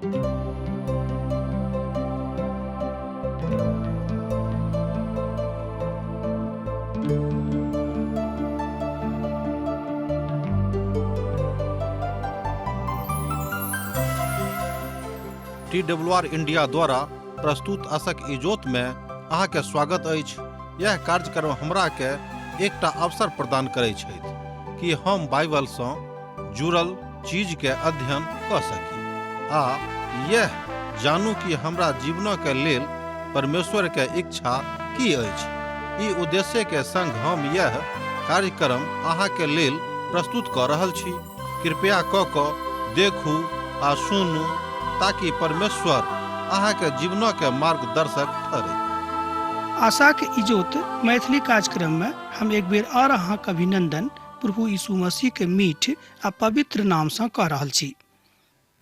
T W R India द्वारा प्रस्तुत असक इजोत में अहाँके स्वागत अछि। यह कार्यक्रम हमरा के एकटा अवसर प्रदान करै छथि कि हम बाइबल सँ जुड़ल चीज के अध्ययन कऽ सकी आ यह जानू कि हमरा जीवन के लेल परमेश्वर के इच्छा की अछि। ई उद्देश्य के संग हम यह कार्यक्रम अहाँ के लेल प्रस्तुत कऽ रहल छी। कृपया कऽ कऽ देखू आ सुनू ताकि परमेश्वर अहाँ के जीवन के मार्गदर्शक ठहरे। आशाक इजोत मैथिली कार्यक्रम में हम एक बेर और अहाँक अभिनंदन प्रभु यीशु मसीह के मीठ आ पवित्र नाम सँ कऽ रहल छी।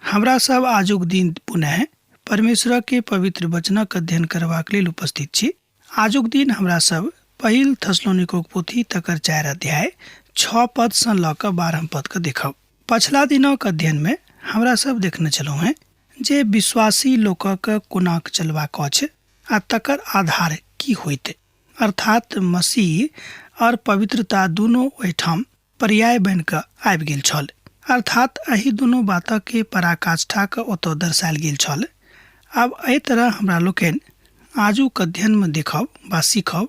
हमरा सब आजुक दिन पुनः परमेश्वर के पवित्र वचनक अध्ययन करबाक लेल उपस्थित छी। आजुक दिन हमरा सब पहिल थसलोनिकोक पोथी तकर 4 अध्याय 6 पद सँ लऽ कऽ 12 पद के देखब। पछिला दिनक अध्ययन में हमरा सब देखने छलहुँ हेँ जे विश्वासी लोकक कोनाक चलबाक अछि आ तकर आधार की होइत, अर्थात मसीह और पवित्रता दुनू ओहिठाम पर्याय बनि कऽ आबि गेल छल, अर्थात एहि दुनू बातक के पराकाष्ठाक ओतऽ दर्शायल गेल छल। आब एहि तरह हमरा लोकनि आजुक अध्ययन में देखब वा सीखब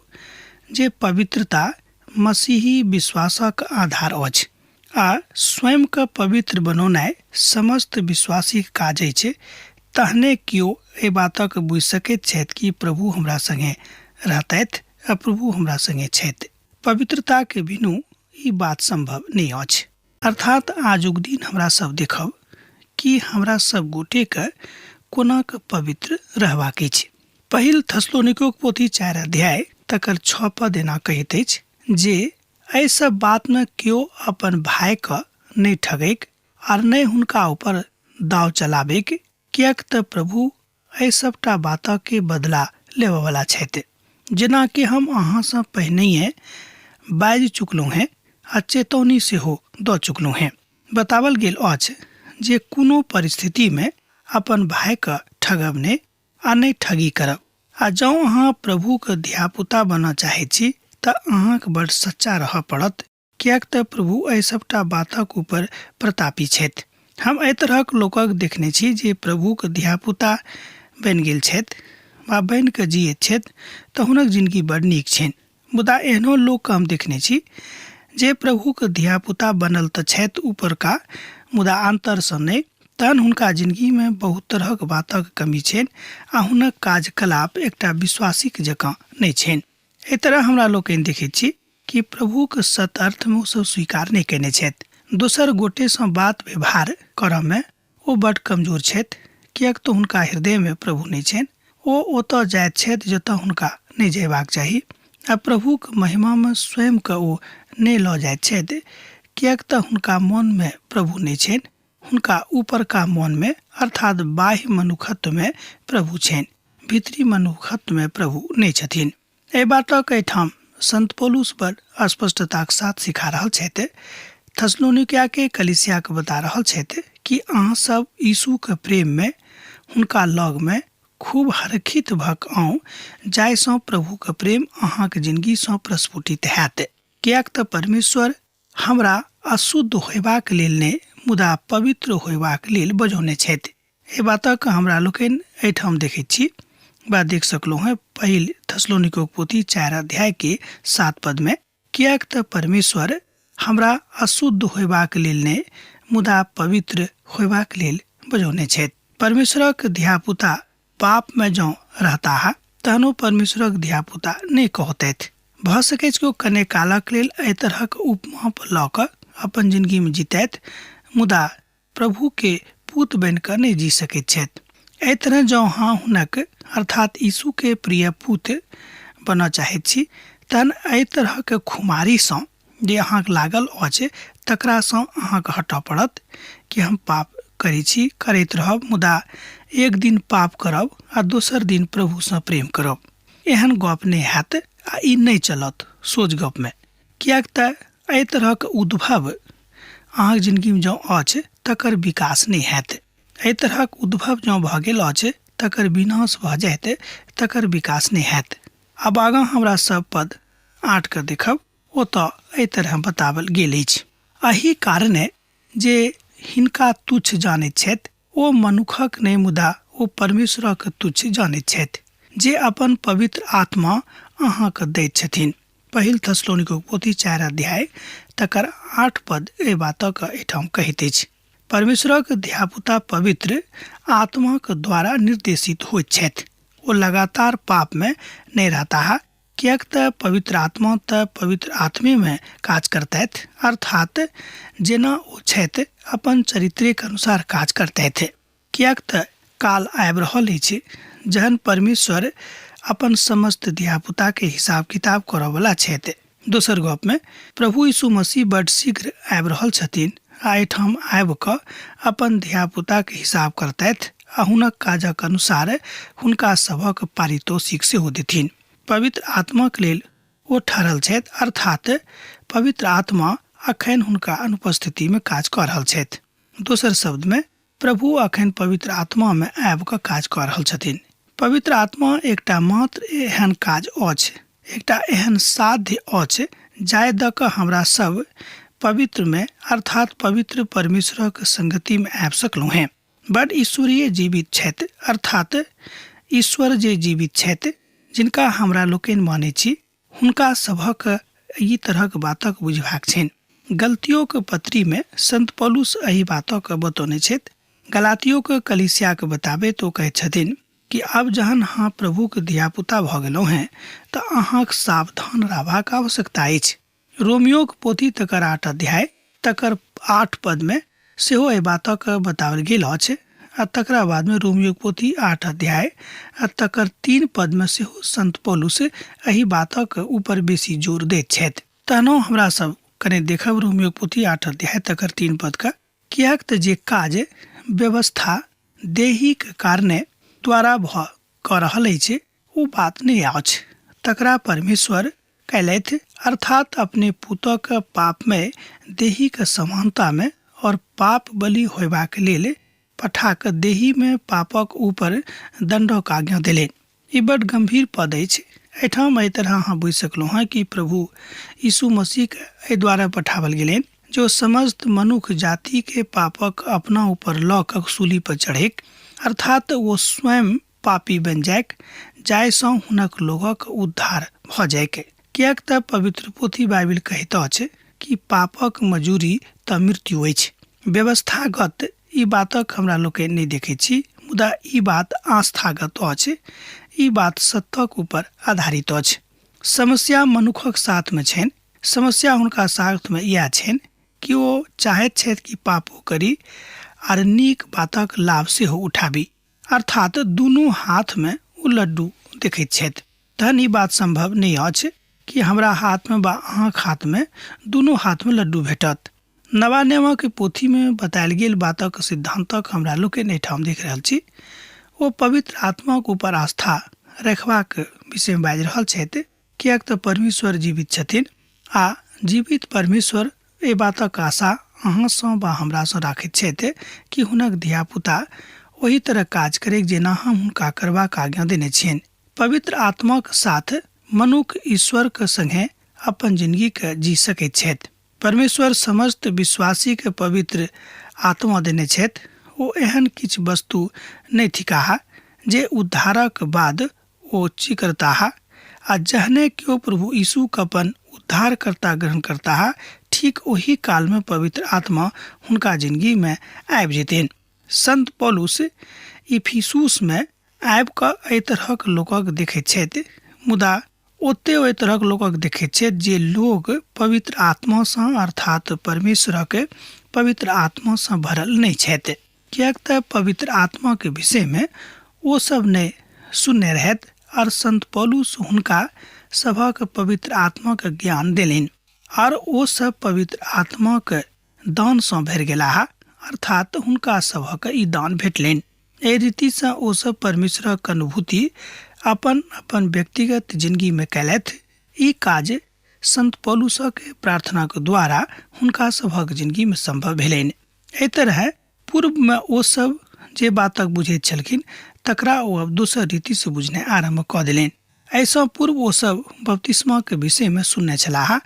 जे पवित्रता मसीही विश्वासक आधार अछि आ स्वयं के पवित्र बनौनाइ समस्त विश्वासीक काज अछि, तहने केओ एहि बातक बुझि सकैत छथि कि प्रभु हमरा संगे रहतथि आ प्रभु हमरा संगे छथि। पवित्रता के बिनु ई बात संभव नहि अछि। अर्थात आजुक दिन हमरा सब देखब कि हमरा सब गोटे के कोना के पवित्र रहबाक अछि। पहिल थसलोनिकोक पोथी 4 अध्याय तकर 6 पद एना कहैत अछि जे एहि सब बात में केओ अपन भाय के नहि ठगैक आर नहि हुनका ऊपर दाव चलाबैक, किएक तऽ प्रभु एहि सबटा बातक के बदला लेबऽवला छथि, जेना कि हम अहाँसँ पहिनहिए बाजि चुकलहुँ हेँ आ चेतौनी सेहो दऽ चुकलहुँ हेँ। बताओल गेल अछि जे कोनो परिस्थितिमे अपन भायके ठगब नहि आ नहि ठगी करब, आ जँ अहाँ प्रभुक धियापुता बनऽ चाहैत छी तऽ अहाँके बड्ड सच्चा रहऽ पड़त, किएक तऽ प्रभु एहि सबटा बातक ऊपर प्रतापी छथि। हम एहि तरहक लोकक देखने छी जे प्रभुक धियापुता बनि गेल छथि वा बनि कऽ जियैत छथि तऽ हुनक जिनगी बड़ नीक छनि, मुदा एहनो लोकके हम देखने छी जे प्रभुक धियापुता बनल तऽ छथि ऊपरका, मुदा आन्तरसँ नहि, तहन हुनका जिनगीमे बहुत तरहक बातक कमी छनि आ हुनक कार्यकलाप एकटा विश्वासीक जकाँ नहि छनि। एहि तरह हमरा लोकनि देखैत छी कि प्रभुक सत अर्थमे ओ सब स्वीकार नहि कयने छथि। दोसर गोटेसँ बात व्यवहार करऽमे ओ बड्ड कमजोर छथि, किएक तऽ हुनका हृदयमे प्रभु नहि छनि। ओ ओतऽ जाइत छथि जतऽ हुनका नहि जयबाक चाही आ प्रभुक महिमामे स्वयंके ओ नहि लऽ जाइत छथि, किएक तऽ हुनका मोनमे प्रभु नहि छनि। हुनका ऊपरका मोनमे अर्थात बाह्य मनुखत्वमे प्रभु छनि, भीतरी मनुखत्वमे प्रभु नहि छथिन। एहि बातक एहिठाम संत पौलुस बड़ स्पष्टताक साथ सिखा रहल छथि। थसलोनिकिया के कलीसिया के बता रहल छथि कि अहाँ सब यीशु के प्रेम में हुनका लग में खूब हरखित भक आउ, जाहिसँ प्रभु के प्रेम अहाँक जिंदगी सँ प्रस्फुटित हैत। किएक तऽ परमेश्वर हमरा अशुद्ध होयबाक लेल नहि, मुदा पवित्र होयबाक लेल बजौने छथि। एहि बातक हमरा लोकनि एहिठाम देखैत छी वा देख सकलहुँ हेँ पहिल थसलोनिकोक पोथी 4 अध्याय के 7 पद में, किएक तऽ परमेश्वर हमरा अशुद्ध होयबाक लेल नहि, मुदा पवित्र होयबाक लेल बजौने छथि। परमेश्वरक धियापुता पाप में जँ रहताह तहनो परमेश्वरक धियापुता नहि कहतथि। भऽ सकैछ कि ओ कने कालक लेल एहि तरहक उपमाप लऽ कऽ अपन जिनगीमे जीतथि, मुदा प्रभु के पूत बनि कऽ नहि जी सकैत छथि। एहि तरह जँ अहाँ हुनक अर्थात यीशु के प्रिय पूत बनऽ चाहैत छी तहन एहि तरहक खुमारीसँ जे अहाँके लागल अछि तकरासँ अहाँके हटऽ पड़त कि हम पाप करै छी, करैत रहब, मुदा एक दिन पाप करब आ दोसर दिन प्रभुसँ प्रेम करब, एहन गप नहि हैत आ ई नहि चलत सोझ गपमे। किएक तऽ एहि तरहक उद्भव अहाँके जिनगीमे जँ अछि तकर विकास नहि हैत। एहि तरहक उद्भव जँ भऽ गेल अछि तकर विनाश भऽ जायत, तकर विकास नहि हैत। आब आगाँ हमरा सब पद 8 के देखब, ओतऽ एहि तरह बताओल गेल अछि। एहि कारणे जे हिनका तुच्छ जानैत छथि ओ मनुखक नहि मुदा ओ परमेश्वरक तुच्छ जानैत छथि जे अपन पवित्र आत्मा अहाँके दैत छथिन। पहिल थेसलोनिको पोथी 4 अध्याय तकर 8 पद एहि बातक एहिठाम कहैत अछि। परमेश्वरक धियापुता पवित्र आत्माक द्वारा निर्देशित होइत छथि। ओ लगातार पापमे नहि रहताह, किएक तऽ पवित्र आत्मा तऽ पवित्र आत्मेमे काज करतथि, अर्थात जेना ओ छथि अपन चरित्रेक अनुसार काज करतथि। किएक तऽ काल आबि रहल अछि जहन परमेश्वर अपन समस्त धियापुताके हिसाब किताब करऽवला छथि। दोसर गपमे प्रभु यीशु मसीह बड्ड शीघ्र आबि रहल छथिन आ एहिठाम आबि कऽ अपन धियापुताके हिसाब करतथि आ हुनक काजक अनुसार हुनका सभक पारितोषिक सेहो देथिन। पवित्र आत्माक लेल ओ ठहरल छथि, अर्थात पवित्र आत्मा अखन हुनका अनुपस्थितिमे काज कऽ रहल छथि। दोसर शब्दमे प्रभु अखन पवित्र आत्मामे आबि कऽ काज कऽ रहल छथिन। पवित्र आत्मा एकटा मात्र एहन काज अछि, एकटा एहन साध्य अछि जाहि दऽ कऽ हमरा सब पवित्रमे अर्थात पवित्र परमेश्वरक संगतिमे आबि सकलहुँ हेँ। बड ईश्वरीय जीवित छथि, अर्थात ईश्वर जे जीवित छथि जिनका हमरा लोकनि मानै छी, हुनका सभक ई तरहक बातक बुझबाक छनि। गलतियोक पत्रीमे संत पौलुस एहि बातक बतौने छथि। गलातियोक कलीसियाक बताबैत ओ कहैत छथिन कि आब जहन अहाँ प्रभुक धियापुता भऽ गेलहुँ हेँ तऽ अहाँक सावधान रहबाक आवश्यकता अछि। रोमियोक पोथी तकर 8 अध्याय तकर 8 पदमे सेहो एहि बातक बताओल गेल अछि आ तकरा बादमे रोमियोक पोथी 8 अध्याय आ तकर 3 पदमे सेहो संत पौलुस एहि बातक ऊपर बेसी जोर दैत छथि। तहनो हमरा सब कने देखब रोमियोक पोथी 8 अध्याय तकर 3 पदके, किएक तऽ जे काज व्यवस्था देहीक कारणे द्वारा भऽ कऽ रहल अछि ओ बात नहि अछि, तकरा परमेश्वर कयलथि, अर्थात अपने पुतक पापमय देहीक समानतामे और पाप बलि होयबाक लेल पठा कऽ देहीमे पापक ऊपर दण्डक आज्ञा देलनि। ई बड गम्भीर पद अछि। एहिठाम एहि तरह अहाँ बुझि सकलहुँ हँ कि प्रभु यीशु मसीहके एहि द्वारा पठाओल गेलनि जे ओ समस्त मनुख जातिके पापक अपना ऊपर लऽ कऽ सूली पर चढ़ैक, अर्थात ओ स्वयं पापी बनि जाइक, जाहिसँ हुनक लोकक उद्धार भऽ जाइक। किएक तऽ पवित्र पोथी बाइबिल कहैत अछि कि पापक मजूरी तऽ मृत्यु अछि। व्यवस्थागत ई बातक हमरा लोकनि नहि देखैत छी, मुदा ई बात आस्थागत अछि। ई बात सत्यक ऊपर आधारित अछि। समस्या मनुखक साथमे छनि। समस्या हुनका साथमे इएह छनि कि ओ चाहैत छथि कि पापो करी आर नीक बातक लाभ सेहो उठाबी। अर्थात दुनू हाथमे ओ लड्डू देखैत छथि। तहन ई बात सम्भव नहि अछि कि हमरा हाथमे वा अहाँक हाथमे दुनू हाथमे लड्डू भेटत। नवा नियमक पोथीमे बतायल गेल बातक सिद्धान्तक हमरा लोकनि एहिठाम देख रहल छी। ओ पवित्र आत्माक ऊपर आस्था रखबाक विषयमे बाजि रहल छथि, किएक तऽ परमेश्वर जीवित छथिन आ जीवित परमेश्वर एहि बातक आशा अहाँसँ वा हमरासँ राखैत छथि कि हुनक धियापुता ओहि तरह काज करैक जेना हम हुनका करबाक आज्ञा देने छियनि। पवित्र आत्माक साथ मनुख ईश्वरक संगे अपन जिनगीके जी सकैत छथि। परमेश्वर समस्त विश्वासीके पवित्र आत्मा देने छथि। ओ एहन किछु वस्तु नहि थिकाह जे उद्धारक बाद ओ चिकरताह आ जहने केओ प्रभु यीशुके अपन उद्धारकर्ता ग्रहण करताह, ठीक ओही कालमे पवित्र आत्मा हुनका जिनगीमे आबि जेतनि। संत पौलुस इफिसुसमे आबि कऽ एहि तरहक लोकक देखैत छथि, मुदा ओते ओहि तरहक लोकक देखैत छथि जे लोक पवित्र आत्मासँ अर्थात परमेश्वरक पवित्र आत्मासँ भरल नहि छथि। किएक तऽ पवित्र आत्माके विषयमे ओ सब नहि सुनने रहथि आर संत पौलुस हुनका सभक पवित्र आत्माके ज्ञान देलनि आर ओ सब पवित्र आत्माके दानसँ भरि गेलाह, अर्थात हुनका सभक ई दान भेटलनि। एहि रीतिसँ ओ सब परमेश्वरक अनुभूति अपन अपन व्यक्तिगत जिनगीमे कयलथि। ई काज संत पौलुसक प्रार्थनाक द्वारा हुनका सभक जिनगीमे सम्भव भेलनि। एहि तरहे पूर्वमे ओ सब जे बातक बुझैत छलखिन तकरा ओ आब दोसर रीतिसँ बुझनाइ आरम्भ कऽ देलनि। एहिसँ पूर्व ओ सभ बपतिस्माक विषयमे सुनने छलाह,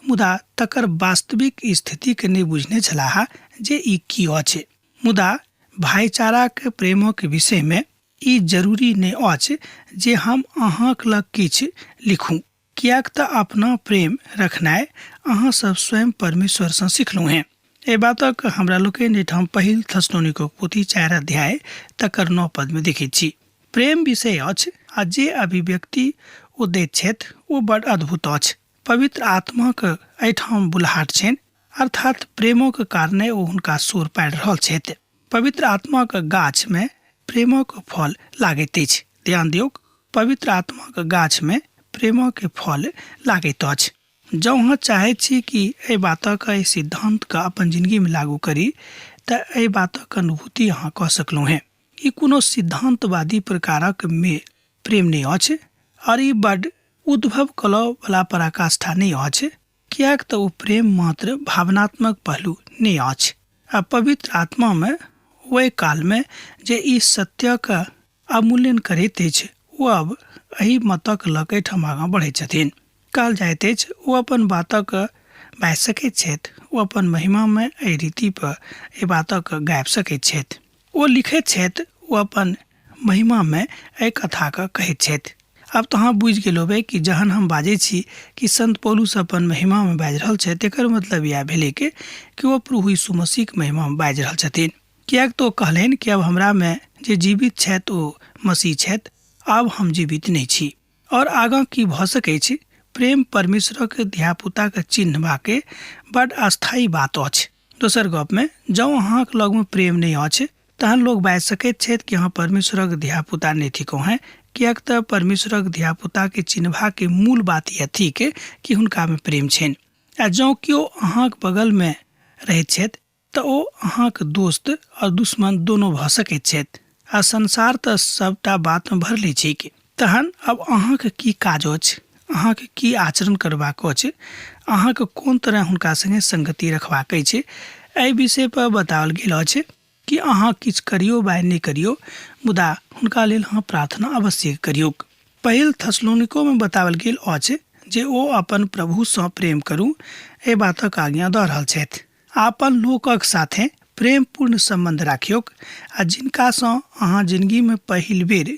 मुदा तकर वास्तविक स्थितिकेँ नहि बुझने छलाह जे ई की अछि। मुदा भाइचाराक प्रेमक विषयमे ई जरूरी नहि अछि जे हम अहाँक लग किछु लिखू, किएक तँ अपना प्रेम रखनाइ अहाँ सभ स्वयं परमेश्वरसँ सिखलहुँ हेँ। एहि बातक हमरा लोकनि एहिठाम पहिल थसलोनिकोक पोथी 4 अध्याय तकर 9 पदमे देखैत छी। प्रेम विषय अछि आ जे अभिव्यक्ति ओ दैत छथि ओ बड अद्भुत अछि। पवित्र आत्माक एहिठाम बुलाहट छनि, अर्थात प्रेमक कारणे ओ हुनका सोर पाड़ि रहल छथि। पवित्र आत्माक गाछमे प्रेमक फल लागैत अछि। ध्यान दियौक, पवित्र आत्माक गाछमे प्रेमक फल लागैत अछि। जँ अहाँ चाहैत छी कि एहि बातक, एहि सिद्धान्तके अपन जिनगीमे लागू करी, तऽ एहि बातक अनुभूति अहाँ कऽ सकलहुँ हेँ। ई कोनो सिद्धान्तवादी प्रकारक मे प्रेम नहि अछि आओर ई बड उद्भव कलवला पराकाष्ठा नहि अछि, किएक तऽ ओ प्रेम मात्र भावनात्मक पहलू नहि अछि। आ पवित्र आत्मामे ओहि कालमे जे ई सत्यक अवमूल्यन करैत अछि, ओ अब एहि मतक लऽ कऽ एहिठाम आगाँ बढ़ैत छथिन। कहल जाइत अछि ओ अपन बातक बाजि सकैत छथि, ओ अपन महिमामे एहि रीतिपर एहि बातक गाबि सकैत छथि। ओ लिखैत छथि, ओ अपन महिमामे एहि कथाकेँ कहैत छथि। आब तऽ अहाँ बुझि गेल होबै कि जहन हम बाजै छी कि संत पौलुस अपन महिमामे बाजि रहल छथि, एकर मतलब इएह भेलै कि ओ प्रभु यीशु मसीहके महिमामे बाजि रहल छथिन। किएक तऽ ओ कहलनि कि आब हमरामे जे जीवित छथि ओ मसीह छथि, आब हम जीवित नहि छी। आओर आगाँ की भऽ सकै छै? प्रेम परमेश्वरक धियापुताके चिन्हबाके बड अस्थायी बात अछि। दोसर गपमे जँ अहाँक लगमे प्रेम नहि अछि तहन लोक बाजि सकैत छथि कि अहाँ परमेश्वरक धियापुता नहि थिकहुँ हेँ, किएक तऽ परमेश्वरक धियापुताके चिन्हबाके मूल बात इएह थिक कि हुनकामे प्रेम छनि। आ जँ केओ अहाँक बगलमे रहैत छथि तऽ ओ अहाँक दोस्त आओर दुश्मन दोनो भऽ सकैत छथि। आ संसार तऽ सभटा बातमे भरले छैक। तहन आब अहाँके की काज अछि, अहाँके की आचरण करबाक अछि, अहाँके कोन तरह हुनका सङ्गे सङ्गति रखबाक अछि, एहि विषयपर बताओल गेल अछि कि अहाँ किछु करियौ वा नहि करियौ, मुदा हुनका लेल अहाँ प्रार्थना अवश्य करियौक। पहिल थसलोनिकोमे बताओल गेल अछि जे ओ अपन प्रभुसँ प्रेम करू, एहि बातक आज्ञा दऽ रहल छथि। अपन लोकक साथे प्रेमपूर्ण सम्बन्ध राखियौक आ जिनकासँ अहाँ जिनगीमे पहिल बेर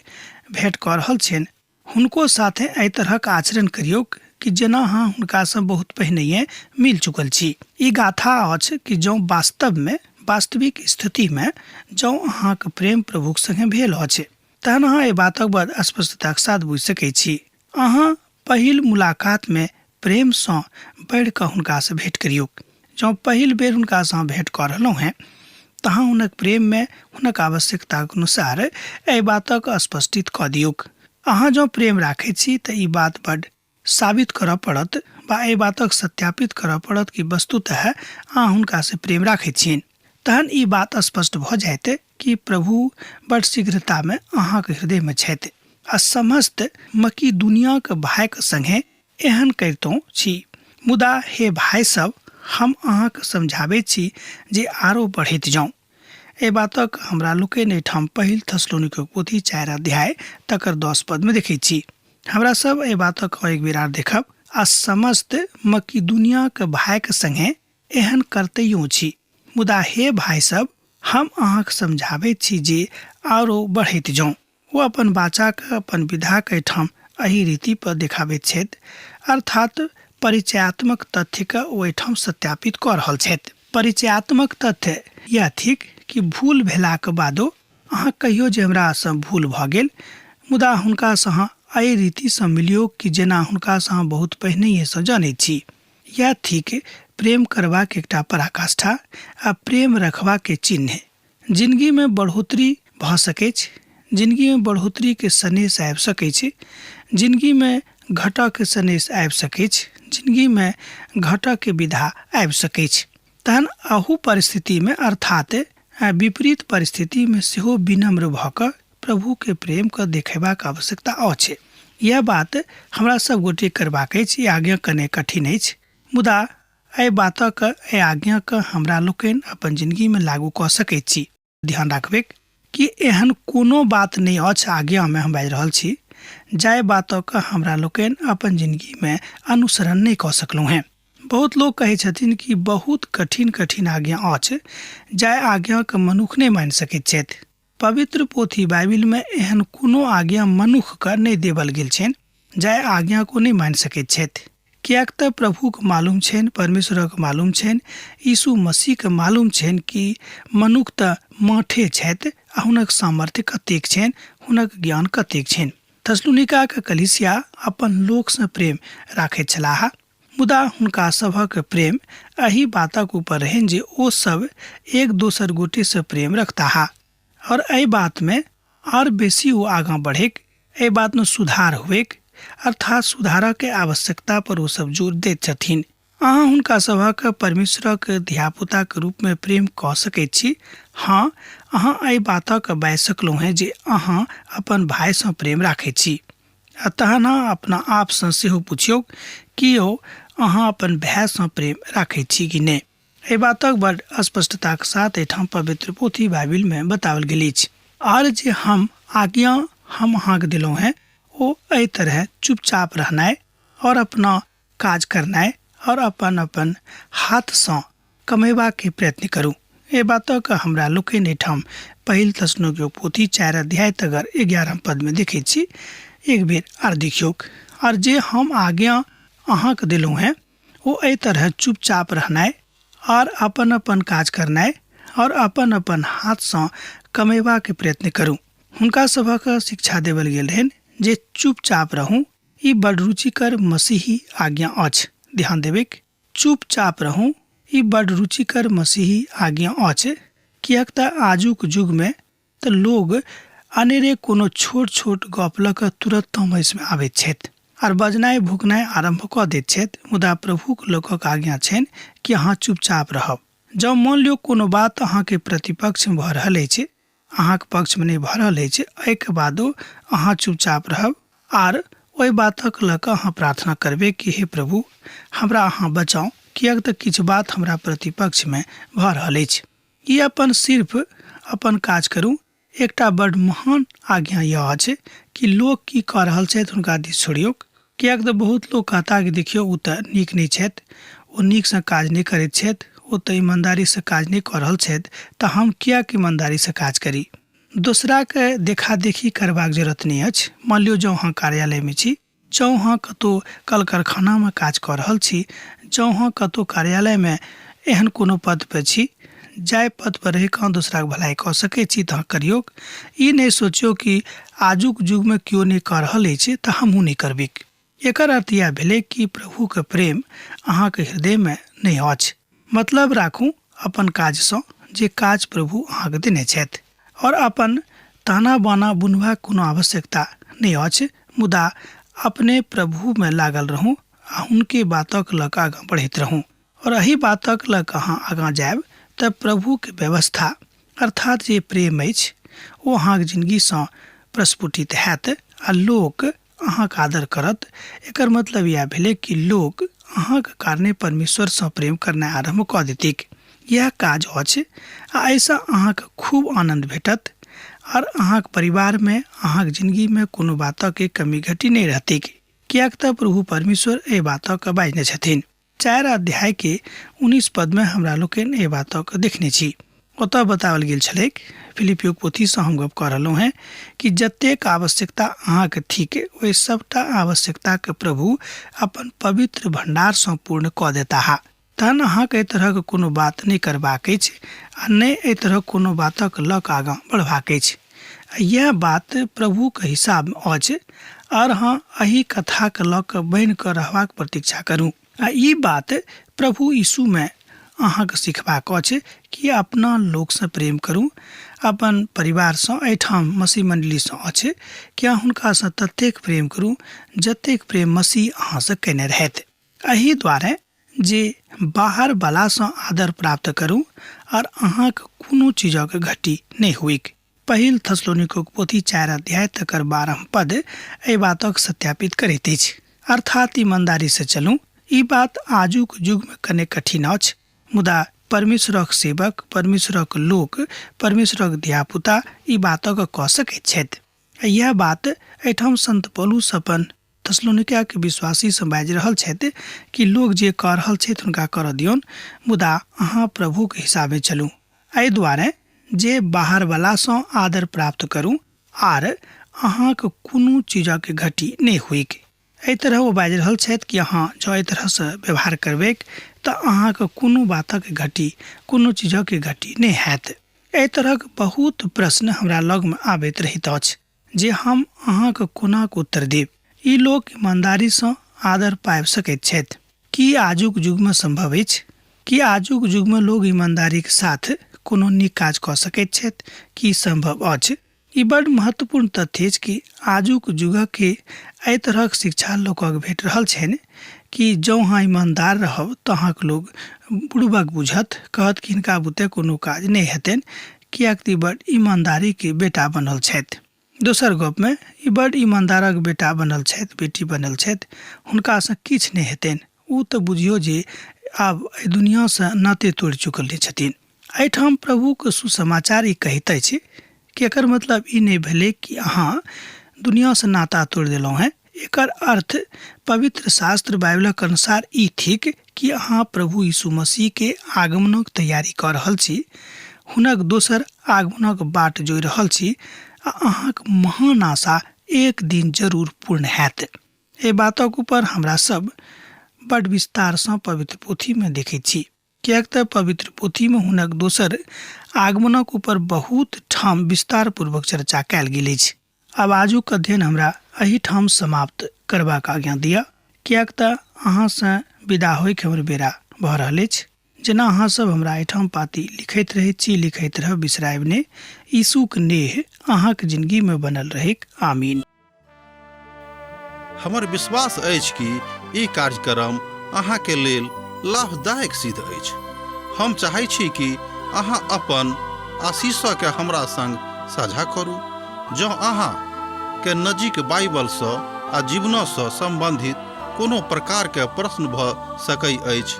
भेँट कऽ रहल छियनि हुनको साथे एहि तरहक आचरण करियौक कि जेना अहाँ हुनकासँ बहुत पहिनहिए मिल चुकल छी। ई गाथा अछि कि जँ वास्तवमे, वास्तविक स्थितिमे जँ अहाँक प्रेम प्रभुक संगे भेल अछि तहन अहाँ एहि बातक बड़ स्पष्टताक साथ बुझि सकैत छी। अहाँ पहिल मुलाकातमे प्रेमसँ बढ़ि कऽ हुनकासँ भेँट करियौक। जँ पहिल बेर हुनकासँ अहाँ भेँट कऽ रहलहुँ हेँ तऽ अहाँ हुनक प्रेममे हुनक आवश्यकताक अनुसार एहि बातक स्पष्टित कऽ दियौक। अहाँ जँ प्रेम राखैत छी तऽ ई बात बड्ड साबित करऽ पड़त वा एहि बातक सत्यापित करऽ पड़त कि वस्तुतः अहाँ हुनकासँ प्रेम राखैत छियनि। तहन ई बात स्पष्ट भऽ जायत कि प्रभु बड्ड शीघ्रतामे अहाँक हृदयमे छथि आ समस्त मकिदुनियाक भायक सङ्गे एहन करितहुँ छी। मुदा हे भाय सभ, हम अहाँकेँ समझाबैत छी जे आरो बढ़ैत जाउ। एहि बातक हमरा लोकनि एहिठाम पहिल थसलोनिकक पोथी 4 अध्याय तकर 10 पदमे देखैत छी। हमरा सभ एहि बातक एक बेर आर देखब आ समस्त मकिदुनियाक भायक सङ्गे एहन करतैयो छी। मुदा हे भाय सभ, हम अहाँकेँ समझाबैत छी जे आरो बढ़ैत जाउ। ओ अपन वाचाकेँ अपन विधाक एहिठाम एहि रीतिपर देखाबैत छथि, अर्थात् परिचयात्मक तथ्यकेँ ओ एहिठाम सत्यापित कऽ रहल छथि। परिचयात्मक तथ्य इएह थिक कि भूल भेलाक बादो अहाँ कहियो जे हमरासँ भूल भऽ गेल, मुदा हुनकासँ अहाँ एहि रीतिसँ मिलियौ कि जेना हुनकासँ अहाँ बहुत पहिनहिएसँ जनैत छी। इएह थिक प्रेम करबाक एकटा पराकाष्ठा आ प्रेम रखबाक चिन्ह। जिनगीमे बढ़ोतरी भऽ सकैछ, जिनगीमे बढ़ोतरीके सनेस आबि सकैछ, जिनगीमे घटऽके सनेस आबि सकैछ, जिनगीमे घटऽके विधा आबि सकैछ। तहन अहू परिस्थितिमे अर्थात विपरीत परिस्थितिमे सेहो विनम्र भऽ कऽ प्रभुके प्रेमके देखेबाक आवश्यकता अछि। इएह बात हमरा सब गोटे करबाक अछि। ई आज्ञा कने कठिन अछि, मुदा एहि बातक, एहि आज्ञाके हमरा लोकनि अपन जिनगीमे लागू कऽ सकैत छी। ध्यान राखबैक कि एहन कोनो बात नहि अछि आज्ञामे हम बाजि रहल छी जाहि बातक हमरा लोकनि अपन जिनगीमे अनुसरण नहि कऽ सकलहुँ हेँ। बहुत लोक कहै छथिन कि बहुत कठिन कठिन आज्ञा अछि जाहि आज्ञाके मनुख नहि मानि सकैत छथि। पवित्र पोथी बाइबिलमे एहन कोनो आज्ञा मनुखके नहि देबल गेल छनि जाहि आज्ञाके ओ नहि मानि सकैत छथि, किएक तऽ प्रभुके मालूम छनि, परमेश्वरक मालूम छनि, यीशु मसीहके मालूम छनि कि मनुख तऽ माठे छथि आ हुनक सामर्थ्य कतेक छनि, हुनक ज्ञान कतेक छनि। थसलुनिकाके कलीसिया अपन लोकसँ प्रेम राखैत छलाह, मुदा हुनका सभक प्रेम एहि बातक ऊपर रहनि जे ओ सभ एक दोसर गोटेसँ प्रेम रखताह और एहि बातमे आर बेसी ओ आगाँ बढ़ैक, एहि बातमे सुधार हुएक, अर्थात सुधारक आवश्यकता पर ओ सब जोर दैत छथिन। अहाँ हुनका सभक परमेश्वरक धियापुताक रूपमे प्रेम कऽ सकैत छी। हँ, अहाँ एहि बातक बाजि सकलहुँ हेँ जे अहाँ अपन भायसँ प्रेम राखैत छी। आ तहन अहाँ अपना आपसँ सेहो पुछियौक कि यौ अहाँ अपन भायसँ प्रेम राखैत छी कि नहि। एहि बातक बड़ स्पष्टताक साथ एहिठाम पवित्र पोथी बाइबिलमे बताओल गेल अछि। आर जे हम आज्ञा हम अहाँके देलहुँ हेँ ओ एहि तरहे चुपचाप रहनाइ और अपना काज करनाइ और अपन अपन हाथसँ कमेबाके प्रयत्न करू। एहि बातक हमरा लोकनि एहिठाम पहिल तस्नोक पोथी 4 अध्याय तगर 11 पदमे देखैत छी। एक बेर आर देखियौक। आर जे हम आज्ञा अहाँके देलहुँ हेँ ओ एहि तरह चुपचाप रहनाइ आर अपन अपन काज करनाइ और अपन अपन हाथसँ कमेबाके प्रयत्न करू। हुनका सभक शिक्षा देवल गेल रहनि जे चुपचाप रहू। ई बड़ रुचिकर मसीही आज्ञा अछि। ध्यान देबैक, चुपचाप रहू, ई बड़ रुचिकर मसीही आज्ञा अछि, किएक तऽ आजुक युगमे तऽ लोग अनेरे कोनो छोट छोट गप लऽ कऽ तुरत तमसमे आबैत छथि आर बजनाइ भुकनाइ आरम्भ कऽ दैत छथि, मुदा प्रभुक लोकक आज्ञा छनि कि अहाँ चुपचाप रहब। जँ मानि लियौ कोनो बात अहाँके प्रतिपक्षमे भऽ रहल अछि, अहाँक पक्षमे नहि भऽ रहल अछि, एहिके बादो अहाँ चुपचाप रहब आर ओहि बातक लऽ कऽ अहाँ प्रार्थना करबै कि हे प्रभु, हमरा अहाँ बचाउ, किएक तऽ किछु बात हमरा प्रतिपक्षमे भऽ रहल अछि। ई अपन सिर्फ अपन काज करू। एकटा बड महान आज्ञा यह अछि कि लोक की कऽ रहल छथि हुनका दिस छोड़ियौक, किएक तऽ बहुत लोक कहता कि देखियौ ओ तऽ नीक नहि छथि, ओ नीकसँ काज नहि करैत छथि, ओ तऽ ईमानदारीसँ काज नहि कऽ रहल छथि, तऽ हम किएक ईमानदारीसँ काज करी। दोसराके देखा देखी करबाक जरूरत नहि अछि। मानि लियौ जँ अहाँ कार्यालयमे छी, जँ अहाँ कतहु कल कारखानामे काज कऽ रहल छी, जँ अहाँ कतहु कार्यालयमे एहन कोनो पदपर छी जाहि पदपर रहि कऽ अहाँ दोसराके भलाइ कऽ सकै छी तऽ अहाँ करियौक। ई नहि सोचियौ कि आजुक युगमे केओ नहि कऽ रहल अछि तऽ हमहूँ नहि करबैक। एकर अर्थ इएह भेलै कि प्रभुके प्रेम अहाँके हृदयमे नहि अछि। मतलब राखू अपन काजसँ जे काज प्रभु अहाँके देने छथि और अपन ताना बाना बुनबाक कोनो आवश्यकता नहि अछि, मुदा अपने प्रभुमे लागल रहू आ हुनके बातक लऽ कऽ आगाँ बढ़ैत रहू। और एहि बातक लऽ कऽ अहाँ आगाँ जायब तऽ प्रभुके व्यवस्था अर्थात जे प्रेम अछि ओ अहाँके जिनगीसँ प्रस्फुटित हैत आ लोक अहाँके आदर करत। एकर मतलब इएह भेलै कि लोक अहाँके कारणे परमेश्वरसँ प्रेम करनाइ आरम्भ कऽ देतैक। इएह काज अछि आ एहिसँ अहाँके खूब आनन्द भेटत आर अहाँके परिवारमे अहाँके जिनगीमे कोनो बातके कमी घटी नहि रहतैक, किएक तऽ प्रभु परमेश्वर एहि बातके बाजने छथिन। 4 अध्याय के 19 पद में हमरा लोकनि एहि बातक देखने छी। ओतऽ बताओल गेल छलैक, फिलिपियोक पोथीसँ हम गप कऽ रहलहुँ हेँ, कि जतेक आवश्यकता अहाँके थिक ओहि सभटा आवश्यकताके प्रभु अपन पवित्र भण्डारसँ पूर्ण कऽ देताह। तहन अहाँके एहि तरहक कोनो बात नहि करबाक अछि आ नहि एहि तरहक कोनो बातक लऽ कऽ आगाँ बढ़बाक अछि। आ इएह बात प्रभुक हिसाबमे अछि आर अहाँ एहि कथाके लऽ कऽ बनि कऽ रहबाक प्रतीक्षा करू। आ ई बात प्रभु यीशुमे अहाँके सिखबाक अछि कि अपना लोकसँ प्रेम करू, अपन परिवारसँ, एहिठाम मसीह मण्डलीसँ अछि कि अहाँ हुनकासँ ततेक प्रेम करू जतेक प्रेम मसीह अहाँसँ कयने रहथि। एहि दुआरे जे बाहर बलासँ आदर प्राप्त करू आर अहाँके कोनो चीजक घटी नहि होइक। पहिल थसलोनिकोक पोथी 4 अध्याय तकर 12 पद एहि बातक सत्यापित करैत अछि। अर्थात ईमानदारीसँ चलू। ई बात आजुक युगमे कने कठिन अछि, मुदा परमेश्वरक सेवक, परमेश्वरक लोक, परमेश्वरक धियापुता ई बातक कऽ सकैत छथि। आ इएह बात एहिठाम संत पौलुस अपन थेसलोनिकाके विश्वासीसँ बाजि रहल छथि कि लोक जे कऽ रहल छथि हुनका करऽ दियौन, मुदा अहाँ प्रभुके हिसाबे चलू। एहि दुआरे जे बाहरवलासँ आदर प्राप्त करू आर अहाँके कोनो चीजक घटी नहि होइक। एहि तरह ओ बाजि रहल छथि कि अहाँ जँ एहि तरहसँ व्यवहार करबैक तऽ अहाँके कोनो बातक घटी, कोनो चीजक घटी नहि हैत। एहि तरहक बहुत प्रश्न हमरा लगमे आबैत रहैत अछि जे हम अहाँके कोनाक उत्तर देब। ई लोक ईमानदारीसँ आदर पाबि सकैत छथि। की आजुक युगमे सम्भव अछि? की आजुक युगमे लोक ईमानदारीक साथ कोनो नीक काज कऽ सकैत छथि? की सम्भव अछि? ई बड्ड महत्वपूर्ण तथ्य अछि कि आजुक युगके एहि तरहक शिक्षा लोकक भेट रहल छनि कि जँ अहाँ ईमानदार रहब तऽ अहाँके लोक बुड़बक बुझत, कहत कि हिनका बुते कोनो काज नहि हेतनि, किएक तऽ ई बड्ड ईमानदारीके बेटा बनल छथि। दोसर गपमे ई बड्ड ईमानदारक बेटा बनल छथि, बेटी बनल छथि, हुनकासँ किछु नहि हेतनि, ओ तऽ बुझियौ जे आब एहि दुनिआँसँ नाते तोड़ि चुकल छथिन। एहिठाम प्रभुक सुसमाचार ई कहैत अछि कि एकर मतलब ई नहि भेलै कि अहाँ दुनिआँसँ नाता तोड़ि देलहुँ हेँ। एकर अर्थ पवित्र शास्त्र बाइबलक अनुसार ई थिक कि अहाँ प्रभु यीशु मसीहके आगमनक तैयारी कऽ रहल छी, हुनक दोसर आगमनक बाट जोहि रहल छी आ अहाँक महान आशा एक दिन जरूर पूर्ण हैत। एहि बातक ऊपर हमरा सब बड विस्तारसँ पवित्र पोथीमे देखैत छी, किएक तऽ पवित्र पोथीमे हुनक दोसर आगमनक ऊपर बहुत ठाम विस्तारपूर्वक चर्चा कयल गेल अछि। आब आजुक अध्ययन हमरा एहिठाम समाप्त करबाक आज्ञा दिअ, किएक तऽ अहाँसँ विदा होइके हमर बेरा भऽ रहल अछि। जेना अहाँ सब हमरा एहिठाम पाती लिखैत रहैत छी, लिखैत रहब, बिसरायब नहि। यीशुक नेह अहाँक जिनगीमे बनल रहैक। आमीन। हमर विश्वास अछि कि ई कार्यक्रम अहाँके लेल लाभदायक सिद्ध अछि। हम चाहै छी कि अहाँ अपन आशीषके हमरा संग साझा करू। जँ अहाँ के नजीक बाइबलसँ आ जीवनसँ सम्बन्धित कोनो प्रकारके प्रश्न भऽ सकै अछि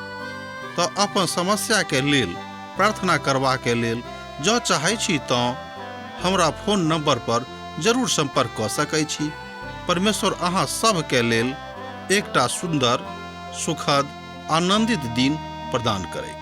तऽ अपन समस्याके लेल प्रार्थना करबाके लेल जँ चाहै छी तँ हमरा फोन नंबर पर जरूर संपर्क कऽ सकै छी। परमेश्वर अहाँ सभके लेल एकटा सुन्दर, सुखद, आनंदित दिन प्रदान करैत।